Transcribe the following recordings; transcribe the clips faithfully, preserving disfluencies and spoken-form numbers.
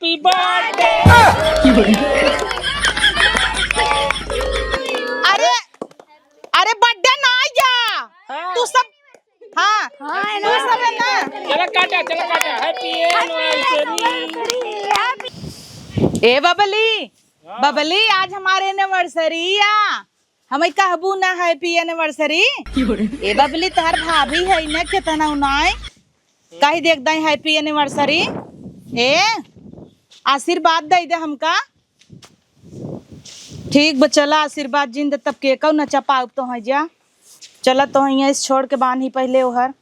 अरे, अरे birthday ना आया। हाँ। तू सब, हाँ, हाँ, तू सब है ना। चला काटा, चला काटा। Happy anniversary। ए बबली, हाँ। बबली, आज हमारे anniversary आ। हमें कहबू ना happy anniversary। ए बबली, तोहर भाभी है ना, कितना उनाई। कही देख दाई happy anniversary। ए, आशीर्वाद दे दे हमका। ठीक बा, चला आशीर्वाद जिन दे, तब केकौ नचा पाउब तो है जा। चला तो हियाँ इस छोड़ के बान्ही पहिले ओहर।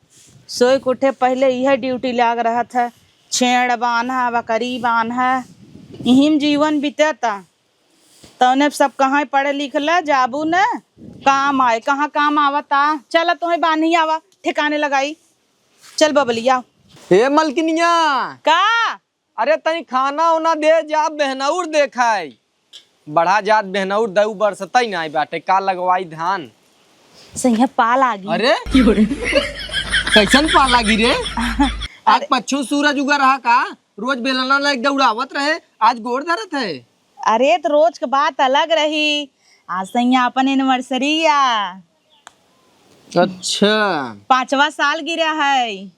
सोए के उठे पहिले इहे duty लाग रहत है। छेड़ बान्हा, बकरी बान्हा, इही में जीवन बीतता। तौने सब कहाँ पढ़े लिख ले, जाबू न काम आए, कहाँ काम आवता। चला तोहे बान्ही आवा, ठिकाने लगाई। चल बबलिया। हे मलकिनिया। का? अरे तनी खाना ओना दे जा, बेहनौर देखाई। बढ़ा जात बेहनौर दऊ बरसतई नाई बाटे, का लगवाई धान? सैया पा लागी। अरे कैसन पा लागी रे? आज अरे पच्छू सूरज उगा रहा का? रोज बेलना लाइक दौड़ावत रहे, आज गोड़ धरत है। अरे, त रोज क बात अलग रही। आज सैया अपन anniversary आ। अच्छा। पाँचवा साल गिरा है।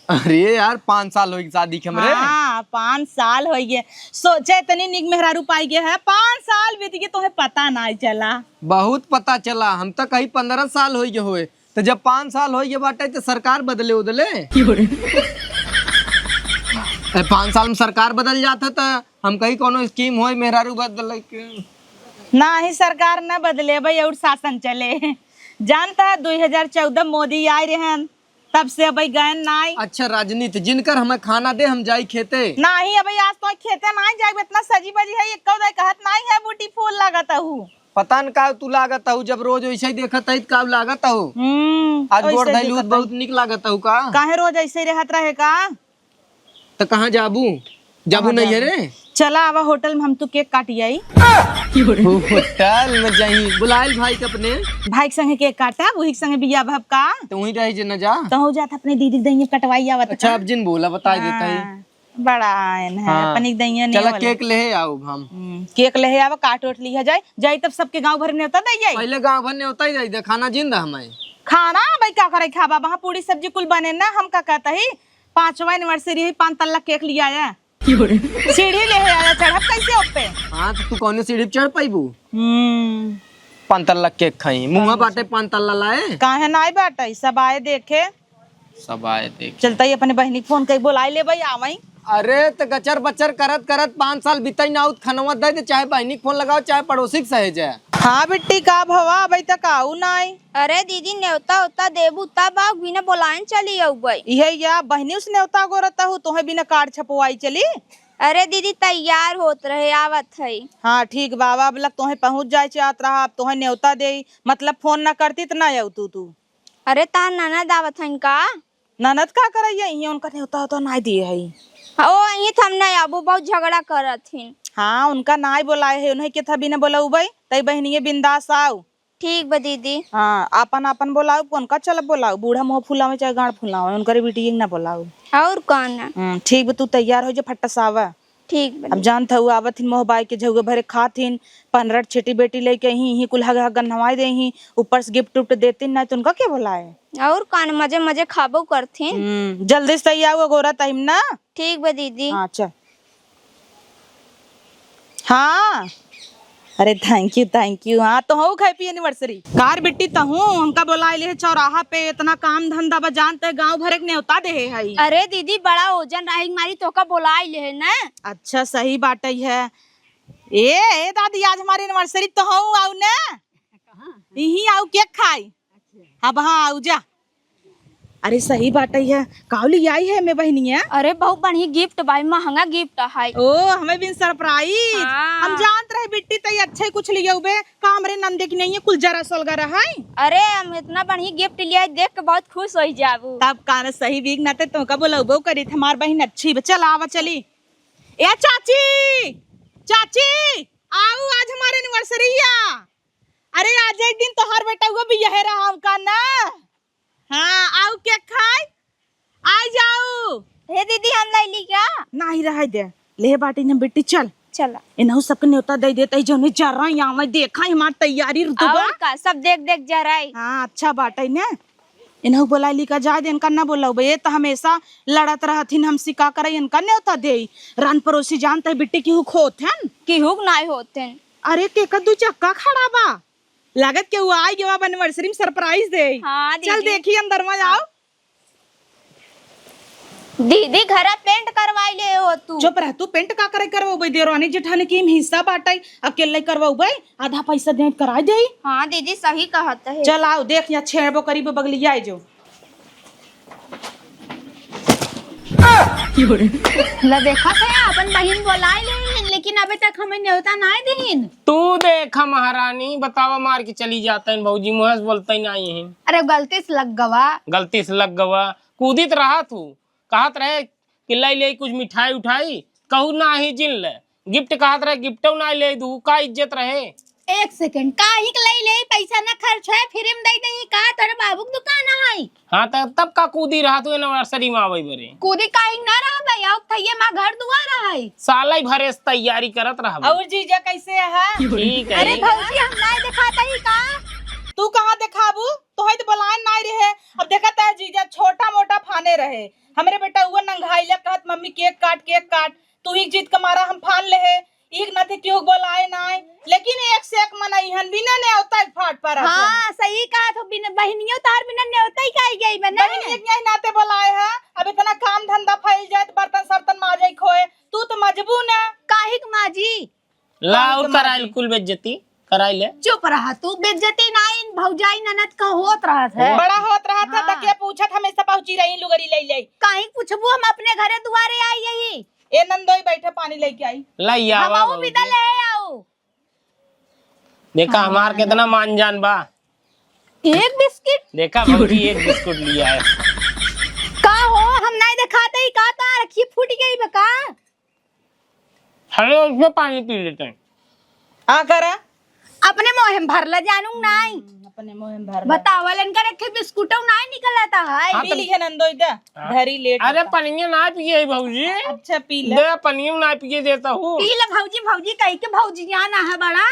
अरे यार, पाँच साल होइगे शादी के हमरे। हाँ, पाँच साल होइगे। सोचे इतनी निक मेहरारू पाई गए है, पाँच साल बीत गए, तोहे पता नाई चला। बहुत पता चला, हम तो कही पन्द्रह साल होइगे होए। तो जब पाँच साल होइगे बाटे, तो सरकार बदले उदले। ए, पाँच साल में सरकार बदल जात है, तो हम कही कोनो scheme होए मेहरारू बदले के। नाही, सरकार न बदले भाई, और शासन चले। जानता है, दुई हजार चौदह मोदी आए रहन, तब से अबई गयन नाही। अच्छा, राजनीति जिनकर हमें खाना दे, हम जाई खेते। नाही, अबई आज तो खेते नाही जाए, इतना सजी बजी है, एक दाई कहत नाही है, बूटी फूल लागत हूँ। पता न का तू लागत हऊ, जब रोज वैसे ही देखत हई, त का लागत हऊ? हम्म, आज गोड़ वैसे धइलू देखत हई। बहुत निक लागत हऊ का? काहे रोज ऐसे ही रहत रहे का? त कहाँ जाबू? जाबू कहाँ नहीं है जाबू? रे? चला आवा होटल में, हम तू केक काटी आई। हो, होटल में जाई, बुलाइल भाई के अपने। भाई के संगे केक काटा, वही के संगे बिया भब का? तो वहीं रही जे न जा। तो हो जात अपने दीदी के दहिया कटवाई आवत अच्छा, का? अब जिन बोला, बताई देता है। हाँ। बड़ा आयन है, हाँ। अपनी दइया ने चला वाला। केक लेहे आउब हम। हम्म, केक लेहे आवा, काट ओट लिहा जाए, जाई तब सबके गाँव भर में नेवता दे जाई। पहिले गाँव भर नेवता ही दे, खाना जिंदा हमारे। खाना भाई का करे खाबा, वहाँ पूरी सब्जी कुल बने ना, हम का कहता ही, पाँचवा anniversary है, पाँच तल्ला केक लिया आया। सीढ़ी लेहे आया, चढ़ब कैसे ओपे? हाँ, तो तू कौने सीढ़ी पे चढ़ पाइबू? हम्म। पाँच तल्ला केक खाई, मुँहा बाटे पाँच तल्ला लाए। काहे ना आई बाटे, सब आए देखे। सब आए देख। चलता ही अपने बहिनी के फोन कई बोलाई ले भाई, आवई। अरे त गचर बचर करत करत पाँच साल बीतई ना आउत, खनवा दे दे, चाहे बहिनी के फोन लगाओ, चाहे पड़ोसी के सहेजे। हाँ बिट्टी, का भवा, अबई तक आऊ नाई। अरे दीदी, नेवता होता देबू तब आऊ, बिना बोलायन चली आऊ बई। इहे या बहिनी उस नेवता गोरत हूँ, तोहे बिना कार्ड छपवाई चली। अरे दीदी, तैयार होत रहे, आवत है। हाँ ठीक बा, अब लग तोहे पहुँच जाए चाहत रहा, अब तोहे नेवता दे, मतलब फोन ना करती त ना आऊ तू, तू। अरे, तार ननद आवत हइन का? ननद का करइया? इहाँ उनका नेवता होता नाई दिए हई। ओ, इहाँ त हम नाई आबू, बहुत झगड़ा करत हिन। हाँ, उनका नाई बोलाए है, उन्हें के था बिना बोलउबई, तई बहिनिये बिंदास आउ। ठीक बा दीदी। हाँ, आपन आपन बोलाउ, उनका चलब बोलाउ, बूढ़ा मुँह फुलावे चाहे गाँड़ फुलावे, उनकरे बिटिये के ना बोलाउ। और कौन? हम्म, ठीक बा, तू तैयार होइ जा, फट्टा से आवा। ठीक बा। अब जानत हऊ, आवत हिन मोह बाई के झउआ भरे खात हिन, पनरट छेटी बेटी लइके ही, ही कुल हग हग गन्हवाई देही, ऊपर से gift उफ्ट देतिन ना, त उनका के बोलाए? और कान मजे मजे खाबो करथिन। हम्म, जल्दी से तैयार हुआ गोरा तहिम ना। ठीक बा दीदी। हाँ, चल। हाँ। अरे thank you, thank you। हाँ, तोहू क happy anniversary। कार बिट्टी तहूँ हमका बोलाए ले चौराहा पे, इतना काम धंधा बा, जानते गाँव भरे के नेवता देहे हई। अरे दीदी, बड़ा ओजन रहे के मारी तोहका बोलाए ले है ना। अच्छा, सही बात है। ए, ए दादी, आज हमारी anniversary, तोहू आउ ना। कहाँ? इही आउ केक खाई। अच्छा। अब हाँ, आउ जा। अरे सही बात है, काउ लियाई है मैं बहिनिया? अरे बहुत बढ़िया gift भाई, महंगा gift है। ओ, हमें बिन surprise। हाँ। हम जानत रहे बिट्टी तई अच्छे कुछ लियाउबे, का हमरे नंदे की नहीं है, कुल जरा सोलगा रहा है। अरे हम इतना बढ़िया gift लिया है, देख के बहुत खुश होइ जाबू। तब का न सही बीक नाते तोहका बोलउबो करी, हमार बहिन अच्छी बा। चल आवा चली। ए चाची, चाची, आउ आज हमार anniversary आ। अरे आज एक दिन तोहार बेटा हुआ बियाहे रहा हमका ना। हाँ, आउ केक खाई? आई जाउ। हे दीदी, हम लइली का? नाही, रहइ दे। ले बाटी न बिट्टी, चल। चला। इनहू सबके न्योता दे देते, जौने जरा यहाँ में देखा हमार तैयारी रुतबा। और का, सब देख देख जराई। हाँ, अच्छा बाटे ने। इनहू बोलाई लिका जाए दे, इनका ना बोलाऊ बे, ये तो हमेशा लड़त रहथिन हमसे, का करे इनका न्योता देई। रान पड़ोसी जानते बिट्टी की हुक होत हन। की हुक नाई होत हन। अरे के का दू चक्का खड़ा बा, लागत के वो आई गवा anniversary में surprise दे। हाँ, चल दीदी। देखी अंदर में जाओ। दीदी, घरा paint करवाई ले हो तू। चुप रह तू, paint का करे करवाउबे? देवरानी जेठानी की हिस्सा बाटे, अकेले करवाउबे, आधा पैसा दे कराई देई। हाँ दीदी, सही कहत है। चल आओ, देख यहाँ छेड़बो करीब बगलिया आई जो। ला देखा थे, अपन बहिन बोलाए ले, लेकिन अबे तक हमें न्योता नाई दीन। तू देखा महारानी, बतावा मार के चली जाते हैं भौजी, मुँह से बोलते ही नाई हैं। अरे गलती से लग गवा। गलती से लग गवा, कूदित रहा तू, कहत रहे कि लाई ले कुछ मिठाई उठाई, कहू ना ही जिन ले, gift कहत रहे, गिफ्टो ना ले दू, का इज्जत रहे? एक second, काहे के लाई ले, पैसा ना खर्च है, free में दे दे, का तोरे बाबू के दुकान है? हाँ, त तब का कूदी रहा तू anniversary में आवे बरे? कूदी काहे ना रहा भाई, आओ थैये माँ घर दुआर है। साला ही भरे से तैयारी करत रहा भाई। और जीजा कैसे है? ठीक है। अरे भौजी, हम नाई दिखाता ही का? तू कहाँ दिखाबू? तोहे तो बोलाए नाई रहे। अब देखत है जीजा छोटा मोटा फाने रहे। हमरे बेटा वो नंघाइला कहत, "मम्मी केक काट, केक काट।" तू ही जिद के मारा हम फान लेहे। एक ना थे क्यों बोलाए नाई। लेकिन एक से एक मनई हन, बिना नेवता के फाट पर आते हैं। हाँ, सही कहा तो बिना बहनियों तार बिना नेवता ही काई गई बना। बहन एक यही नाते बोलाए है। अब इतना काम धंधा फैल जाए तो बर्तन सर्तन माजे खोए। तू तो मजबू ना। काहिक माजी? ला, कौन और सी कराइल मर्जी? कुल बेइज्जती, कराइल है। चुप रहा तू, बेइज्जती ना इन भौजाई ननद का होत रहत है। बड़ा होत रहत है, हाँ। त के पूछत हमेशा पहुँची रही लुगरी ले ले। काहे पूछबू, हम अपने घरे दुआरे आई यही। ए नंदोई बैठे पानी लेके आई। लाई हम आवा आओ भौजी। बिदा ले आओ। देखा हाँ। हमार कितना मान जान बा। एक बिस्किट? देखा भौजी एक बिस्कुट लिया है। का हो, हम नहीं दिखाते ही का तो रखी फूट गई बा का? अरे, उसमें पानी पी लेते हैं। आ करा। अपने मोहे में भरला जानू नाई। हम्म, अपने मोहे में भरला। बतावल इनकर एक ठे बिस्कुटो नाई निकलता है। हाँ, पी तो ली है नंदोई दा। हाँ। धरी लेट अरे, होता। पनिया ना पिए है भौजी। अच्छा, पी ले। दे, पनिया ना पिए देता हूँ। पी ले भौजी, भौजी कही के भौजी जाना है बड़ा।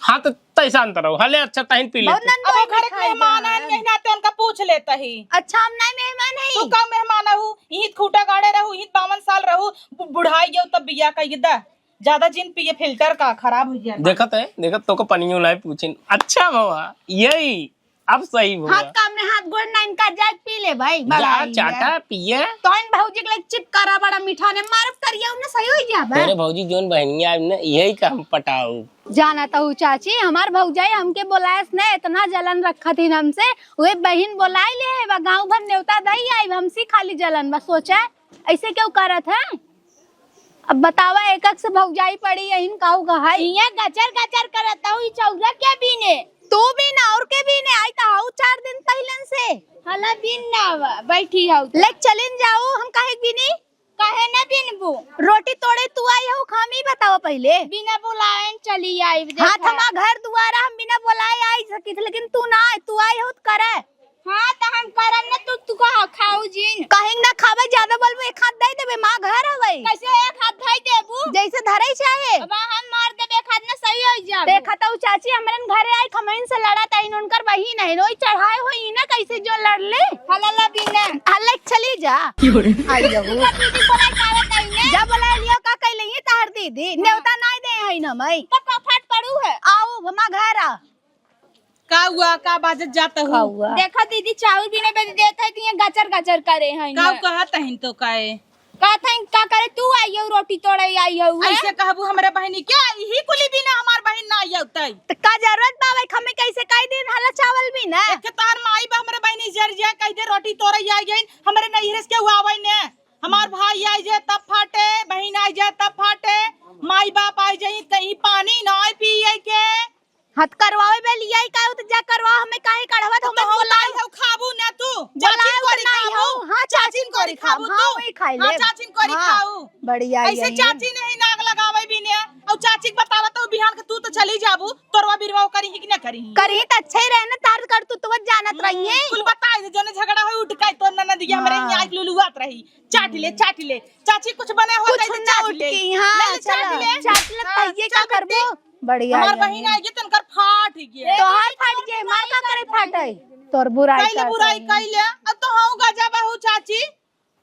हाँ, तो तैसा अंतर हो। हले, अच्छा, तहिन पी बहुत लेते। नंदोई अब वो घर के खाई मेहमान जा। आए, यही नाते उनका पूछ लेता ही। अच्छा, हम नहीं मेहमान है। तू का मेहमान आहू? यही खूटा गाड़े रहू, यही बावन साल रहू, बु-, बुढ़ाई गयो तब बिया कही दा। ज्यादा जिन पिए, फिल्टर का खराब हो गया। देखत है, देखत तो को पनियो नहीं पूछिन। अच्छा भवा, यही अब सही भवा। हाथ काम में हाथ गोड़ ना इनका जाए पी ले भाई, जा बड़ा ही चाटा है। पिए। तो इन भौजी के लिए चिप करा बड़ा मीठा ने मारब करिया उन्हें सही हो गया बा। तोरे भौजी जोन बहनिया आइब न, यही का हम पटाऊ। जाना तो चाची, हमार भौजाई हमके बोलायस न, इतना जलन रखा थी हमसे, वे बहिन बोलाई ले है, बा गाँव भर नेवता दई आई, हमसे खाली जलन बा। सोचा ऐसे क्यों करत है? अब बतावा, एक एक से भौजाई पड़ी, यहिन काऊ कहाई? इहाँ गचर गचर करत हऊ, ई चौरा के बीने? तू बीन, और के बीने? आई त हऊ चार दिन पहिलन से। हला बीन ना आवा, बैठी हऊ। ले चलिन जाऊ, हम काहे के बीनी? काहे ना बीनबू? रोटी तोड़े तू आई हऊ, हम ई बतावा पहिले। बिना बुलाए चली आई, हाथ देखा। हमा घर दुआरा, हम बिना बुलाए आई सकित, लेकिन तू ना आए, तू आई हऊ त करे। हाँ, त हम करब न, तू, तू कहा खाऊ जिन। कहीं ना खाबे, ज्यादा बोलबे, एक हाथ दे देबे, माँ घर हवे। कैसे एक हाथ धई देबू? जैसे धरे चाहे। अब हम मार देबे, एक हाथ न सही हो जाबे। देखा तो चाची, हमरन घरे आई, खमइन से लड़ा ताइन, उनकर बहिन है, रोई चढ़ाए होई ना, कैसे जो लड़ ले। हला ला बिना। हल्ले चली जा। क्यों रे? आई जाऊ। तू का दीदी बोलाई का बताई ने? जा बोला लियो, का कैले ये तार दीदी, हाँ। नेवता नाई दे है ना मई। तब का फाट पड़ू है? आओ, हमा घर आ। का हुआ, का बाजत जात हो? का हुआ? देखा दीदी, चाउर बिना बेच देत है, तिहे गचर गचर करे हैं का ना। कहत हईन तो काए? कहत हईन का करे, तू आई हो, रोटी तोड़े आई हो, हैं? ऐसे कहबू हमरे बहिनी के, यही कुली बिना हमार बहिन ना आई होतई। त का जरूरत बावे, हमें कैसे कई दिन हला चावल बिना? एक तार माई बा हमरे बहिनी जर जा, कह दे रोटी तोड़े आई गई, हमरे नैहरे से केहू आवे ने। हमार भाई आई जाए तब फाटे, बहिन आई जाए तब फाटे, माई बाप आई जाए कहीं पानी ना पिए के। हाथ करवावे बे लियाई का, तो जा करवा, हमें काहे कढ़वा, तो तो हमें हम बोला। लाई हऊ खाबू ना तू। बोला चाचिन कोरी नहीं खाबू। हऊ, हाँ, चाचिन चाचिन कोरी कोरी खाबू खाबू, हाँ, तू। वही खाई हाँ, ले। चाचिन कोरी हाँ, खाऊ। बढ़िया ऐसे यही। चाची नहीं नाग लगावे भी ने। और चाची के बतावा तो बिहान के तू तो चली जाबू, तोरवा बिरवा करी ही कि ना करी ही? करी त अच्छा ही रहे ना, तार कर तू तो जानत रही है। कुल बताई दे, जने झगड़ा होई उठ के तो ननदिया हमरे हाँ। यहाँ एक लुलुआत रही। चाट ले, चाट ले। चाची कुछ बने हो कुछ तो ना चाट उठ ले। के, हाँ, ले, ले, चाट चला, ले। चाट ले, हाँ, तो ये चल का करबो? बिट्टी। बढ़िया हमार है। बहिन आई गे, तनकर फाट ही गे। तोहार फाट गे, मार का करे फाट है? तोर बुराई कैले, कर बुराई रही। कैले। अब तो हऊ गजब हऊ चाची।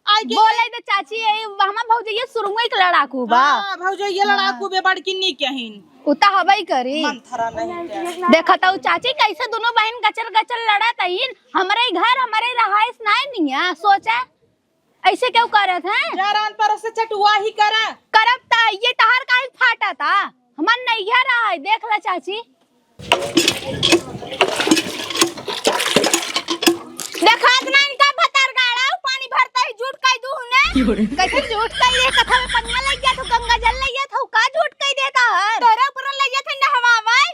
आई गे। बोले दे चाची, ये हमार भौजैया सुरंगो एक लड़ाकू बा। हाँ, भौजैया लड़ाकू बे बड़की नी कहिन। उ त हबई करी। मंथरा नहीं क्या? देखत हऊ चाची, कैसे दोनों बहिन गचर गचर लड़त हईन। हमरे घर, हमरे रहाइश नाई निया, सोचा। ऐसे क्यों करत हैं? जरान पर से चटुआ ही करा। करब त ये तहार काहे फाटा था? हमार नैहर है, देख ला चाची। देखात ना इनका भतार गाड़ा, पानी भरता ही झूठ कह दू ने। कैसे झूठ कह ये कथा में पनिया लग गया तो गंगा जल लग गया था, का झूठ कह देता है? तोरे ऊपर लग गया था नहवावे।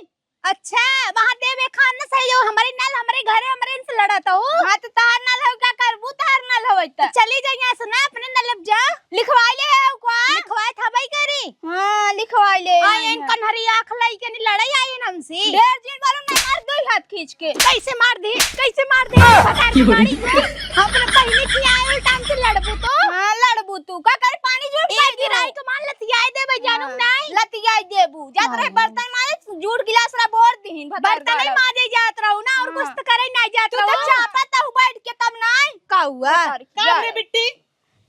अच्छा, महादेव एक खान न सही हो, हमरे नल, हमरे घरे, हमरे इनसे लड़त हो। हाँ, तो तहार नल हो, का करबू, तहार नल हो तो? चली जा यहाँ से ना, अपने नल अब जा। लिखवाई ले है का? लिखवाए था भाई करी। हाँ, लिखवाई ले आ, है। इन कन्हरी आँख लाई के नहीं लड़ाई आई इन हमसे। ढेर जिन बोलो ना, मार दो ही हाथ खींच के। कैसे मार दी, कैसे मार दी? बता दी मारी। हम अपने बहिनी की आए उल्टा हमसे लड़बू तो? हाँ, लड़बू तू। का करे पानी झूठ ए गिराई के मान लतियाई देबे जानू हाँ। नहीं। लतियाई देबू। जात रहे हाँ। बर्तन मारे, जूठ गिलास ला बोर दिहिन, भतार बर्तन नहीं गाड़ा। माजे जात रहू ना, और हाँ। कुछ तो करे नहीं जात तू तो रहू। चापत हऊ बैठ के तब नहीं। का हुआ? भतार का गाड़ा। रे बिट्टी?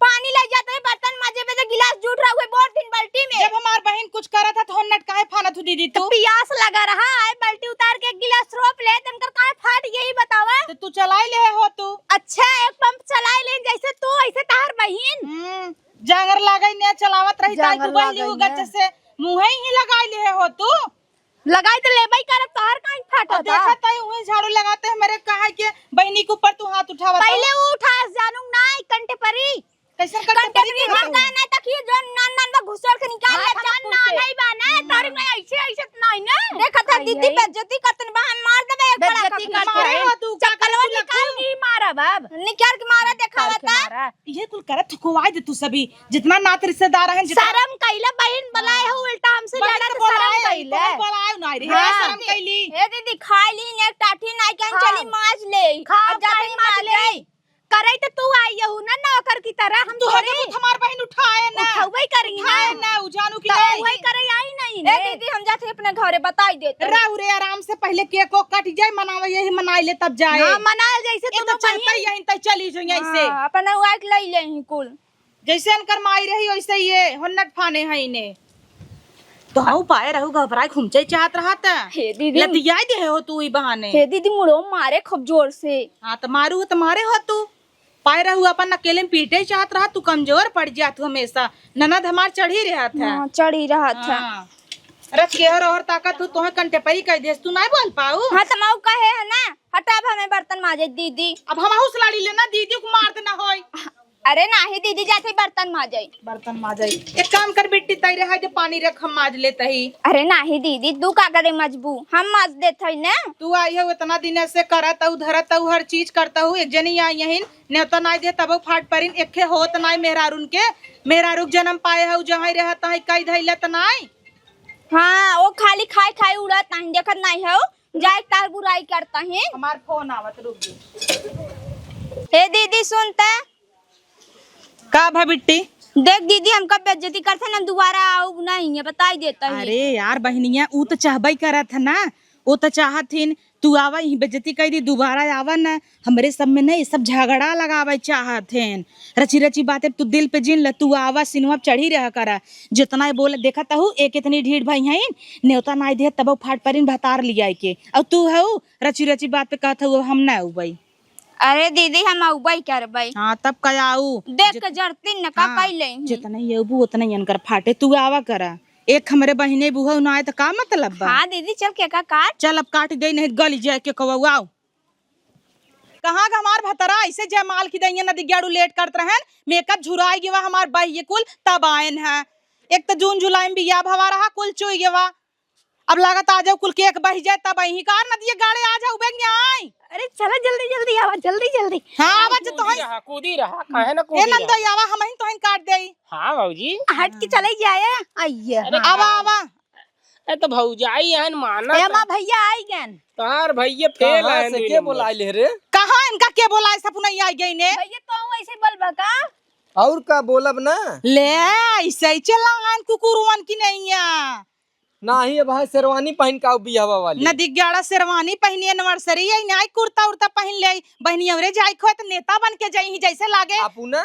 पानी ले जात रहे बर्तन माजे पे, तो गिलास जूठ रहा हुए बोर दिन बाल्टी में। जब हमार बहिन कुछ करत है, तो होन्नट काहे फानत हू दीदी तो तू? पियास लगा रहा है, बाल्टी उतार के एक गिलास रोप ले, तनकर काहे फाट, यही बतावा। तो तू चलाई ले हो तू। अच्छा, एक पंप चलाई ले, जैसे तू, ऐसे तहार बहिन। हम्म। जांगर लागई ने चलावत रही, ताई जांगर तू बहली लागई उ गच ने। से मुँहे ही लगाई ले हो तू। लगाई तो लेबई करब, तोहर काहे फाटत और बा? देखत ताई उहे झाड़ू लगाते हैं मेरे, कहा के बहिनी के ऊपर तू हाथ उठावत पहले हो। उ उठास जानू ना, कंटे परी। कैसन कंटे कंटे परी परी के ना हाथ? कहना तक ये जो नान नान बा घुसर के निकाल ले, हाथ जान ना कुछ। नहीं बा ना, हम्म। तारी में ऐसे, ऐसे तो नहीं ना। देखत है आई दीदी है। बेइज्जती करतन बा, हम मार देबे एक बड़ा बेइज्जती का करतन। मारे हो तू, का चप्पलवा करतू निकाल लखू? के मारा बाब। निकाल के मारा, देखावा निकाल के ता। मारा। ये कुल करत थुकवाई दे तू सभी। जितना नात रिश्तेदार हैं, जितना शरम कइला बहिन, बुलाए हो उल्टा हमसे बहिन ज्यादा तो तो शरम बोलाए, कइले। तो बोलाए ना रे, हाँ। शरम कइली। हे दीदी, खाई ली ने टाठी नाई के खाओ। चली माज ले। खाओ, अब जाते खाई ही माज माज ले। ले। करई तो तू आई हऊ ना नौकर की तरह, हम तू थोड़ी हमार बहिन उठाए ना। उठउबे करी उठाए ना। ना, उ जानू की तो नहीं। वही करे आई नहीं ए ने। दीदी, हम जाते अपने घरे बताई देते। रहू रे, आराम से पहले केक ओक कट जाए, मनावे यही मनाई ले तब जाए। हाँ, मनाए जैसे ए तो दोनों चलते बहिन। यहीं तक चली जो यहीं से। हाँ, अपना वाइक लई ले ही कुल। जैसे इनकर माई रही, वैसे ये होन्नट फाने हैं इन्हें। तो हऊ पाए रहू, घबराए घुमचे चाहत रहा त। हे दीदी। लतियाई दे हो तू ई बहाने। हे दीदी, मुड़ो मारे खूब जोर से। हाँ, तो मारू हो, तो मारे हो तू। पाए रहू, अपन अकेले में पीटे चाहत रहा, तू कमजोर पड़ जा तू हमेशा। ननद हमार चढ़ी रहत है। हाँ, चढ़ी रहत है। हाँ। रच के हर और ताकत हो, तोहे कंटे परी कह देस, तू नहीं बोल पाऊ। हाँ, तो मऊ कहे है ना, हटा, अब हमें बर्तन माजे दीदी। अब हम हुस लाड़ी लेना, दीदी को मार देना होई। अरे नाही दीदी, जाते बर्तन माजई। बर्तन माजई। एक काम कर बिट्टी, तई रहा जे पानी रख, हम माज लेत ही। अरे नाही दीदी, तू का करे मजबू, हम माज देत हई ना। तू आई हो इतना दिन से करत हऊ, धरत हऊ, हर चीज करत हऊ, एक जनी आई यहीं, नेवता नाई दे तबो फाट परिन, एके होत नाई मेहरारून के, मेहरारू के जन्म पाए हऊ, जहाँ रहत हई, कई धैले त नाई। हाँ, वो खाली खाई खाई उड़त नाही, देखत नाही हऊ, जाए तार बुराई करता है। हमार फोन आवत, रुक जा। ए दीदी सुन त। का भा बिट्टी? देख दीदी, हमका बेइज्जती करते ना, दोबारा आऊ नहीं है, बताई देता है। अरे यार बहनिया, ऊ तो चाहबई करत है ना, वो तो चाहत हिन तू आवा, यहीं बेइज्जती कर दी, दोबारा आवा ना। हमरे सब में ना ये सब झगड़ा लगावे चाहत हैं, रची रची बातें तू दिल पे जिन ल, तू आवा सिनवा पे चढ़ी रहा करा। जितना ये बोले देखत हऊ, एक इतनी ढीठ भाई हैं, नेवता नाई दे तबो फाट परिन भतार लिया के। और तू हऊ रची रची बात पे कहत हऊ हम ना उबई। अरे दीदी, हम अउबई करबई। हाँ, तब का आऊ। देख जित-, के जरतीन न का हाँ, कइले ही। जितना ही अउबू, उतना ही अनकर फाटे। तू आवा करा। एक हमरे बहिने बुहऊ ना आए, त का मतलब बा? हाँ दीदी, चल के का काट। चल, अब काट दे, नहीं गली जाए के कवऊ, आऊ। कहाँ ग हमार भतरा? ऐसे जयमाल की दइया नदी ग्याड़ू लेट करत रहन। मेकअप झुराई गेवा हमार बहिये कुल, तब आयन है। एक त जून जुलाई में बियाह भवा रहा, कुल चुई गेवा। अब लागत आ जाओ, कुल केक बहि जाए, तब अहीं कार नदिया गाड़े आ जाओ, बेग आई। अरे चला, जल्दी जल्दी आवा, जल्दी जल्दी। हाँ, आवा जो कूदी तोहन। रहा, कूदी रहा, काहे ना ए कूदी रहा? नंदोई, आवा, हमहिन तोहन काट देई। हाँ भौजी। हट के चले जाए। आइए, अरे हाँ। आवा, आवा। ए तो भौजाई हन, माना ए तो। माँ, भैया आई गन। तोहार भैया फेल कहाँ है से दुनिया के में। बोलाइले रे? कहाँ इनका के बोलाए, सपना आई गई ने। भैया तो ऐसे बोलबा का? और का बोलब ना? ले, ऐसे ही चलान कुकुरवन की नैया। नाही अब है शेरवानी पहिन का बियाहवा वाली। नदी गाड़ा शेरवानी पहिनी, anniversary है, नाई कुर्ता उर्ता पहिन ले। बहनी अवरे जाई खोए तो नेता बन के जाई ही जैसे लागे। आपू ना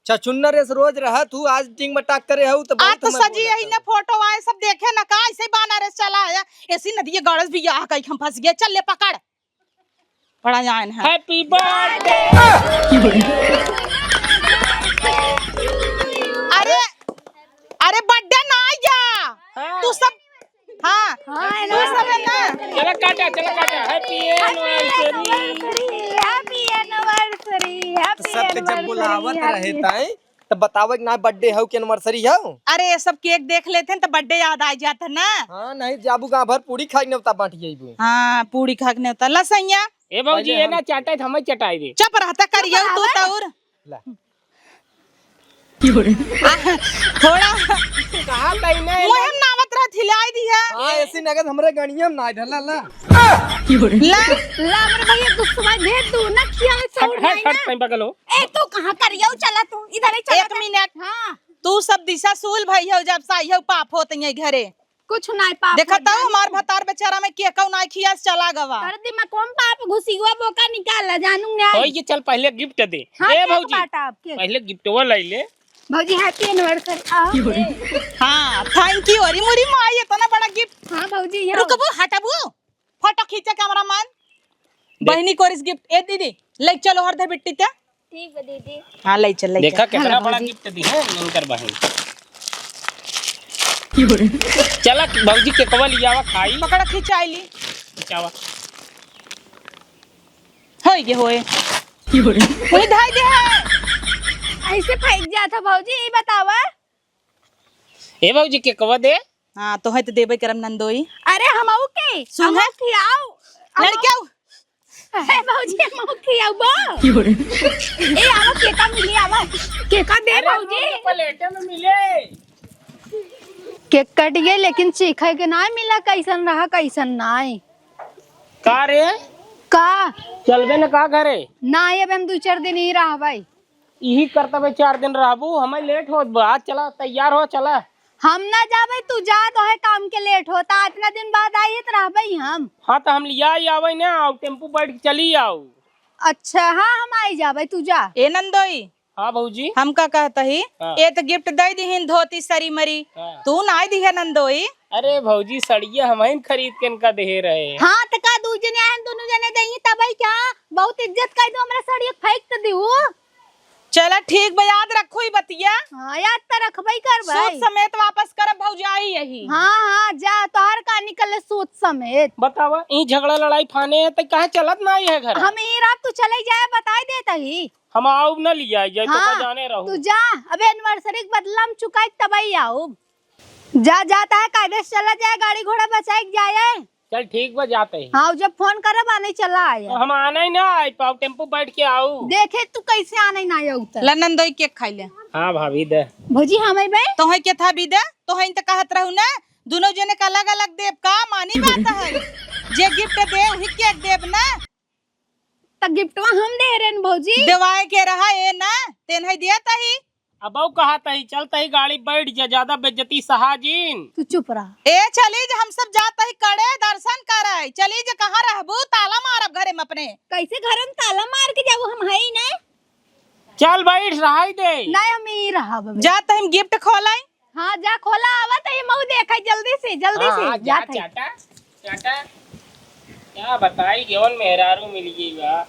छछुन्नर एस रोज रहा तू, आज टिंग मटाक करे हऊ तो आज बहुत तो हमें सजी बोलत यही ना हऊ। फोटो आए सब देखे ना का, ऐसे ही बाना रे चला आया। ऐसी नदी गाड़स बियाह कई हम फंस गए, चल ले पकड़। बड़ा जान है। Happy birthday। अरे, अरे birthday ना आया। हाँ। तू सब, हाँ, हाँ, तू सब है ना। चला काटा, चला काटा। Happy anniversary। Happy anniversary, happy सबके जब anniversary, बुलावत happy रहे ताई, तो बतावे कि ना birthday हऊ कि anniversary हऊ। अरे, ये सब केक देख लेते हैं तो birthday याद आ जाता ना। हाँ, नहीं जाबू गाँव भर पूरी खाई नेवता बांट जाइबू। हाँ, पूरी खा के नेवता। ला सैया। ए भौजी, पहले ये हम ना चाटे, हमें चटाई दे। चुप रहता करियो तू तौर। ला। थोड़ा कहा तई नहीं मुँह हम नावत रह थिलाई दी है। हाँ, ऐसी नगद हमरे गणिया में ना ढला ला। ला। ला, हमरे भैया गुस्सा भेज दू ना, खिया में हट, सौर हट, नहीं हट, ना। तई बगल हो। ए, तू कहाँ करियो? चला तू, इधर ही चला एक तू। मिनट। हाँ। तू सब दिशा सूल भई हो, जब साई हो पाप होत है घरे। कुछ नाई पाप देखा होत तो जानी। हमार भतार बेचारा में के कौ नाई खियास चला गवा। कर दी मैं कौन पाप घुसी हुआ बोका निकाला जानू न्याय। होई ये चल पहले gift दे। हाँ, ए केक भौजी, बाटा आप, केक। पहले gift वो ले ले। भौजी, happy anniversary। आओ। हाँ, thank you। अरे मोरी माई, इतना बड़ा gift। हाँ भौजी, ये रुकबू, हटबू। फोटो खींचे cameraman। देख। बहिनी कोरिस gift। ए दीदी, ले चलो हर धर बिट्टी ते। ठीक बा दीदी। हाँ, ले चल, ले देखा चल। कितना हेलो बड़ा भौजी। Gift दी है इनकर बहिन। चला भौजी केकवा लियावा खाई। पकड़ा खिंचाई ली। खिंचावा। होई गे होए। वही धाई दे है। ऐसे फेंक जात है भौजी, ई बतावा। ए भौजी केकवा दे। हाँ, तोहे तो देबे करम नंदोई। अरे हमऊ के, सुन हमऊ है? खियाओ। लड़कियाऊ। ए भौजी, हमऊ खियाओ बो। ए, आओ, केका मिली, आओ। केका दे अरे, भौजी। हमके प्लेटे में मिले। केक कट गए, लेकिन चीखे के ना मिला, कैसन रहा, कैसन नाई। का रे? का? चलबे न का घरे? ना, अब हम दू चार दिन ही रहबै। इही करतबे चार दिन रहबू, हमें लेट होत बा। आज चला, तैयार हो, चला। हम ना जाबे, तू जा, तोहे काम के लेट होता, इतना दिन बाद आई त रहबे हम। हाँ, तो हम लिया ही आवे ना, आउ टेम्पू बैठ के चली आउ। अच्छा, हाँ, हम आई जाबे, तू जा। ए नंदोई। हाँ भौजी। हम का कहत ही, हाँ। ए त gift दे दिहिन धोती सरी मरी, हाँ। तू नाई दिहे नंदोई। अरे भौजी, सड़िया हमहिन खरीद के इनका देहे रहे। हाँ, त का दू जने आए, दोनों जने देही तबे क्या? बहुत इज्जत कर दो, हमरा सड़िया फेंक त दिहू। चला ठीक बा, याद रखो ई बतिया। हाँ, याद त रखबे करबे। सूद समेत वापस करब भौजाई यही। हाँ, हाँ, जा, तोहर का निकले सूद समेत। बतावा, ई झगड़ा लड़ाई फाने है, त काहे चलत ना आई है घर? हम ई रात तू चले जाए, बताई देत ही। हम आउब न लिया जाए, तो हाँ, का जाने रहू। तू जा, अबे anniversary के बदला हम चुकाई तब ही आउब। जा, जाता है, कायदे से चला जाए, गाड़ी घोड़ा बचाए के जाए। चल ठीक बा, जाते ही। हाँ, जब फोन करब, आने चला आया। तो हम आना ही ना आई पाओ, टेम्पो बैठ के आऊ। देखे तू कैसे आने ना आया उतर। ला नंदोई केक खाई ले। हाँ भाभी दे। भौजी, हम आई बे। तोहे के था भी दे, तोहे त कहत रहू ना, दोनों जने का अलग अलग देब का, मानी बात है। जे gift दे, वही केक देब ना। त गिफ्टवा हम दे रेन भौजी। देवाए के रहा ए ना, तेन है दिया तही। अब औ कहा तही, चल तही गाड़ी बैठ जा, ज्यादा बेइज्जती सहा जिन। तू चुप रहा। ए चली जे हम सब जात ही कड़े दर्शन करे, चली जे कहाँ रहबू, ताला मारब घरे में अपने। कैसे घरे में ताला मार के जाबू, हम है ही ना। चल बैठ, रहाई दे। नहीं, हम ही रहब। जात ही हम gift खोलाई। हाँ, जा खोला, आवा त ये मऊ देखा, जल्दी से, जल्दी हाँ, से, हाँ, जा जात है। चाटा, चाटा। क्या बताई, गेवन मेहरारू मिल गई बा।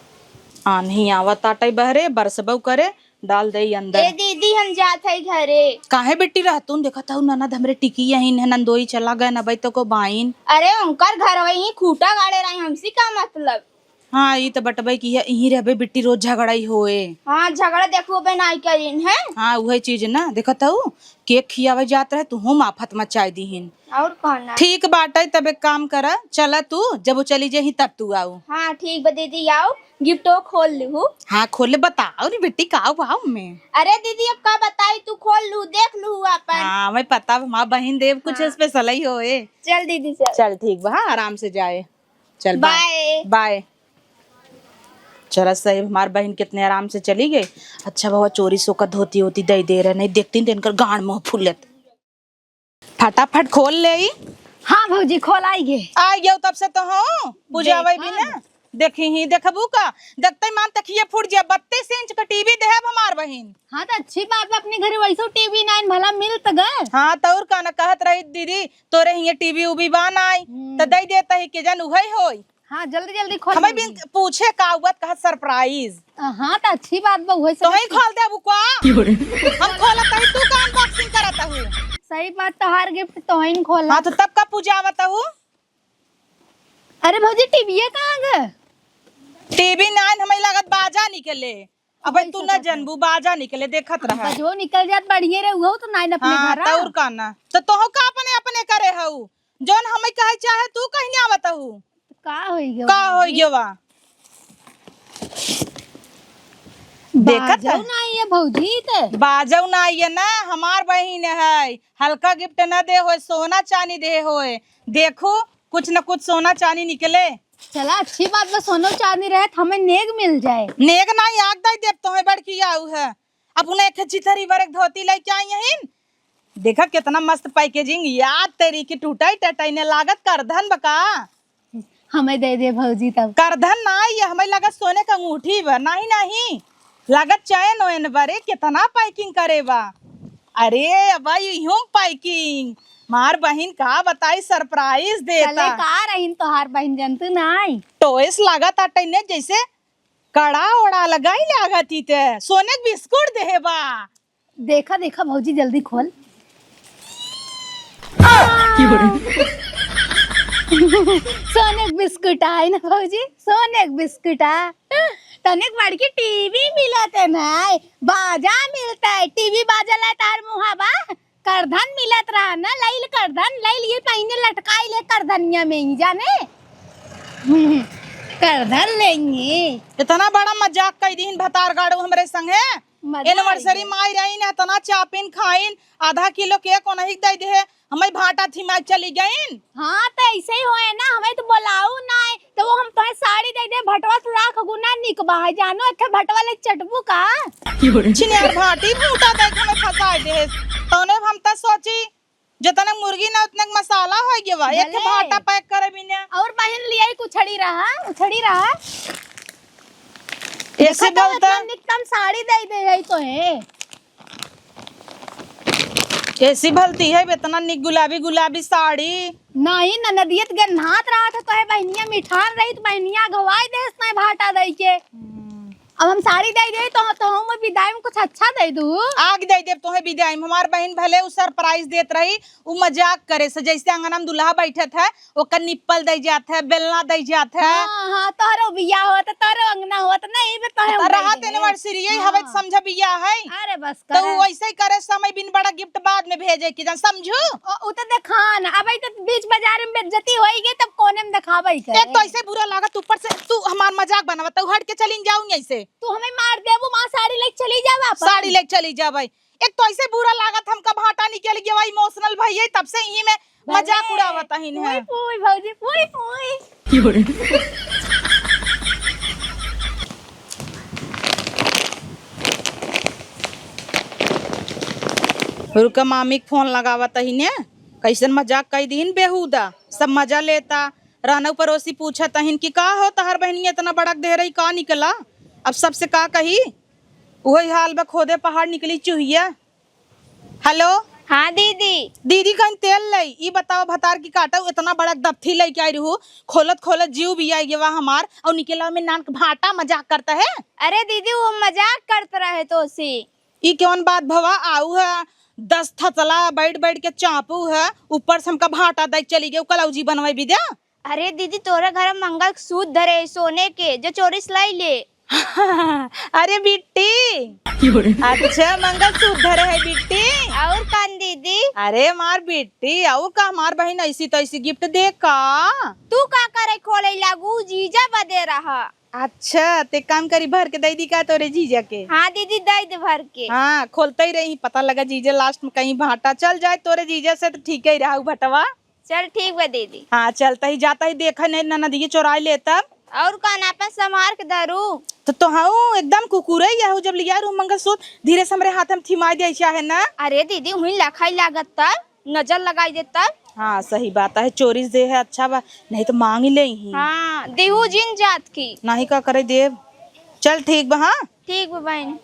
आन्ही आवत आटे बहरे, बरसबऊ करे, डाल दे अंदर। ए दीदी, हम जात है घरे। काहे बेटी रहतून? देखत हऊ ननद हमरे टिकी यहीं है, नंदोई चला गए, न बैतो को बाइन। अरे, उनकर घर वहीं खूटा गाड़े रही, हमसे का मतलब? हाँ, ई त बटबे की है, इहीं रहबे बिट्टी, रोज झगड़ा ही होए। हाँ, झगड़ा देखबे नाई करिन है। हाँ, उहे चीज ना, देखत हऊ, केक खियावे जात रहे, तुहूँ आफत मचाई दीहिन। और कहना। ठीक बाटे, तब एक काम करा, चला तू, जब वो चली जाही तब तू आऊ। हाँ, ठीक बा दीदी, आऊ, गिफ्टो खोल लिहू। हाँ, खोल ले, बताओ रे बेटी, का हुआ में? अरे दीदी, अब का बताई, तू खोल लू, देख लू अपन। हाँ, मैं पता, हमार बहिन देव कुछ हाँ। स्पेशल ही होए। चल दीदी, चल। चल ठीक बा, हाँ, आराम से जाए। चल, बाय। बाय। बाय। चला सही, हमार बहिन कितने आराम से चली गई। अच्छा बाबा, चोरी से ओकर धोती होती दे दे रहे, नहीं देखती तो इनकर गांड मुंह फूलत। फटाफट खोल ले ई। हाँ भौजी, खोल आई गे। आ गयो तब से तो हो, पूजा देखा वही भी ना। ना। देखी ही, देखबू का? देखते ही मान तकिए फूट जाए। बत्तीस इंच का टीवी देहब हमार बहिन। हाँ, तो अच्छी बात है, अपने घरे वैसे टीवी नाइन भला मिल तो गए। हाँ, तो और का ना कहत रही दीदी, तोरे हिये टीवी उवी बा नाई, हम्म। तो दे देता ही के जन उहे होई। हाँ, जल्दी जल्दी खोल हमें दीदी। बिन पूछे का हुआ, कहा सरप्राइज। हाँ, तो अच्छी बात बा, उहे तो ही सब खोल दे अब का? हम खोलत हई, तू का अनबॉक्सिंग करत हऊ? सही बात, तोहार गिफ्ट तो ही खोला। हाँ, तो तब का पूजा आवत हऊ? अरे भौजी, टीवीए कहाँ गए? टीवी नाइन, हमें लागत बाजा निकले। अबे वही तू ना सोचत हई। जनबू, बाजा निकले, देखत रहा। बजो निकल जात, बढ़िया रहे, उहो तो नाइन अपने हाँ, घर। तो और का ना? तो तोहो का अपने, अपने करे हऊ? जौन हमें कहे चाहे, तू कहीं आवत हऊ? का होई गयो का होई भौजी? गयो बा? देखत बाजो है? ना ये भौजी ते। बाजो ना ये ना, हमार बहिन है, हल्का गिफ्ट ना दे होए, सोना चानी दे होए। देखू, कुछ न कुछ सोना चानी निकले। चला, अच्छी बात बा, सोनो चांदी रहे त हमें नेग मिल जाए। नेग नाई, आग दाई देब तोहे बड़की आऊ है। अपने एक चिथरी भर एक धोती लेके आई हईन। देखा कितना मस्त पैकेजिंग, याद तेरी की टूटाई टटाई ने लागत करधन बका। हमें दे दे भौजी तब। करधन ना, ये हमें लागत सोने का अंगूठी बा। नहीं, नहीं, लागत चैन ओन बा रे, कितना पैकिंग करे बा। अरे अब यूं पैकिंग, मार बहिन का बताई, सरप्राइज देता। चले का रहीन तोहार बहिन, जनतू नाई। टॉयस लागत आटे ने, जैसे कड़ा ओड़ा लगाई लागत ही ते, सोने के बिस्कुट देहे बा। देखा, देखा भौजी, जल्दी खोल। सोने के बिस्कुट आए ना भौजी, सोने के बिस्कुट आ। तनिक बड़की टीवी मिलत है ना, बाजा मिलता है, टीवी बाजा ला तार मुहा बा। करधन मिलत रहा ना, लइल करधन, लइल ये पहिने लटकाई ले करधनिया में ही जाने। करधन लेंगे। इतना बड़ा मजाक कई दीन भतार गाड़ू हमरे संगे। मजा एनिवर्सरी आई। माई रही ना, इतना चापिन खाइन, आधा किलो केक ओनही के दे दे, हमें भाटा थिमा चली गइन। हाँ, तो ऐसे ही होए ना, हमें तो बोलाऊ ना है, तो वो हम तोहे साड़ी दे दे, भटवा से लाख गुना निक बा है, जानो, अच्छे भटवा ले चटबू का? छिनियार भाटी भूटा देख हमें फंसाए दे। तौने हम त सोची, जितने मुर्गी ना उतने के मसाला हो गया बा। एक भले। भाटा पैक करे बिना। और बहिन लिया ही कुछड़ी रहा, उछड़ी रहा। ऐसे देखो तो बोलता। इतना निकम साड़ी दे दे है तो है। कैसी भलती है, इतना निक गुलाबी गुलाबी साड़ी। नहीं, ननदियत गन्हात रहा था, तो है बहनिया मिठान रही, तो बहनिया गवाई देस, नहीं भाटा दई के। हम्म। अब हम साड़ी दे दे, तो, तो हम विदाई में कुछ अच्छा दे दू। आग दे देब तोहे विदाई में। हमार बहिन भले उ सरप्राइज देत रही, उ मजाक करे से, जैसे अंगना में दुल्हा बैठत है, ओकर निप्पल दे जात है, बेलना दे जात है। हाँ, हाँ, तोहरो बियाह होत, तोहरो अंगना होत, नहीं बे, तोहे तो हम दे रहा देंगे। एनिवर्सरी यही हवे, हाँ। समझा बियाह है। अरे बस तो करे। उ ऐसे ही करे, समय बिन बड़ा गिफ्ट बाद में भेजे के जान, समझू? ओ, उ तो देखा ना, अब ई तो बीच बाजार में बेइज्जती होई गई, तब कोने में देखावे के एक तो है। ऐसे बुरा लागत, ऊपर से तू हमार मजाक बनावत, तू हट के चली जाऊंगी ऐसे। तू हमें मार देबू, माँ साड़ी लेके चली जावा अपन। साड़ी लेके चली जावे। एक तो ऐसे बुरा लागत, हमका भाटा निकल गया, इमोशनल भई है, तब से यही में मजाक भले। उड़ावत हईन है। पुई, पुई, भौजी, पुई, पुई। रुका, मामी के फोन लगावत हईन है, कैसन मजाक कई दीन बेहूदा, सब मजा लेता। रानऊ पड़ोसी पूछत हईन कि का हो तहार बहनिया इतना बड़क देह रही, का निकला? अब सबसे का कही? उहइ हाल बा, खोदे पहाड़ निकली चुहिया। हेलो। हाँ दीदी। दीदी कहीं तेल लई, ई बताओ भतार की काटो, इतना बड़ा दफ्थी लइके आई रहू, खोलत खोलत जीव भी आई गवा हमार, और निकला में नान के भाटा मजाक करता है। अरे दीदी वो मजाक करत रहे तोसे। ई कौन बात भवा, आऊ है दस थतला बैठ बैठ के चापू है, ऊपर से हमका भाटा दे चली गई, कलौजी बनवाई भी द्या। अरे दीदी, तोरे घर में मंगलसूत्र धरे है सोने के, जो चोरी से लाई ले। अरे बिट्टी, अच्छा मंगलसूत्र धरे है बिट्टी। और कान दीदी? अरे मार बिट्टी, और का हमार बहिन ऐसी तैसी गिफ्ट दे का? तू का करे खोले लागू, जीजा बदे रहा। अच्छा, ते काम करी, भर के दे दी का तोरे जीजा के? हाँ दीदी, दे दे भर के। हाँ, खोलते ही रही, पता लगा जीजा लास्ट में कहीं भाटा चल जाए तोरे जीजा से, तो ठीक ही रहा उ भटवा। चल ठीक बा दीदी। हाँ, चलता ही जाता ही देखा नहीं ननदिये चोराई ले तब। और कान आपन संभार के धरू। तो तोहू एकदम कुकुरे ही आहू, जब लिया रू मंगलसूत्र धीरे से हमरे हाथ में थिमाई दे चाहे ना। अरे दीदी, उही लखाई लागत तब, नजर लगाई दे तब। हाँ सही बात है, चोरी से दे है अच्छा बा, नहीं तो मांग ही ले ही। हाँ, देहू जिन जात की। नहीं का करे देव। चल ठीक बा, हाँ। ठीक बा बहन।